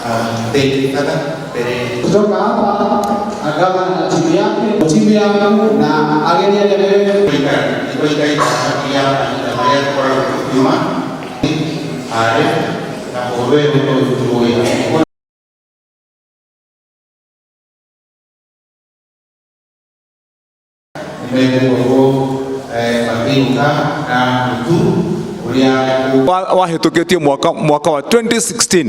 Thank you, Father. Mbere Kutoka hapa gavana na timu yake, timu yangu na ageni arĩa me tũikaria mahinda marĩa tũkoragwo tũkiuma arĩ na ũhoro ũyũ. Nĩmegũkorwo makĩinũka na mũtu ũrĩa Wahĩtũkĩtie mwaka wa 2016.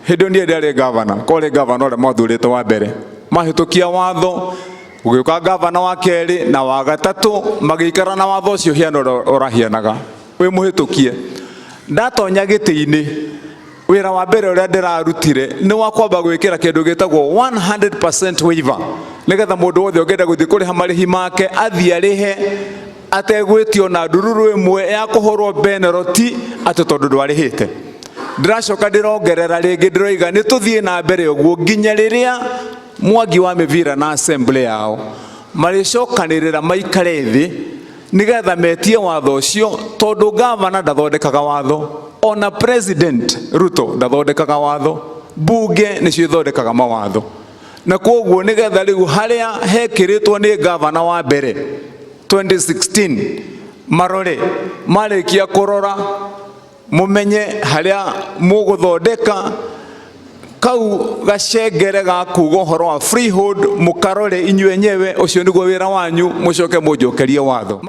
Hĩndĩ ĩyo niĩ ndarĩ gavana, korĩ gavana ũrĩa mwathurĩte wa mbere. Mahĩtũkia watho, gũgĩũka gavana wa kerĩ na wa gatatũ, magĩikara na watho ũcio hiana ũrĩa ũrahianaga wĩ mũhĩtũkie. Ndatonya gĩtĩ-inĩ, wĩra wa mbere ũrĩa ndĩrarutire nĩ wa kwamba gwĩkĩra kĩndũ gĩtagwo 100% waiver, nĩgetha mũndũ wothe ũngĩenda gũthiĩ kũrĩha marĩhi make athiĩ arĩhe ategwĩtio na ndururu ĩmwe ya kũhũrwo penalty atĩ tondũ ndwarĩhĩte. Ndĩracoka ndĩrongerera rĩngĩ, ndĩroiga nĩ tũthiĩ na mbere ũguo nginya rĩrĩa Mwangi wa Mĩvira na assembly yao marĩcokanĩrĩra maikare thĩ nĩgetha metie watho ũcio, tondũ gavana ndathondekaga watho, ona President Ruto ndathondekaga watho, bunge nĩcio ithondekaga mawatho. Na koguo nĩgetha rĩu harĩa hekĩrĩtwo nĩ gavana wa mbere 2016 marore, marĩkia kũrora mumenye harĩa mũgũthondeka kau gacengere ga kuga ũhoro wa freehold, mũkarore inyuĩ enyewe. Ũcio nĩguo wĩra wanyu, mũcoke mũnjokerie watho.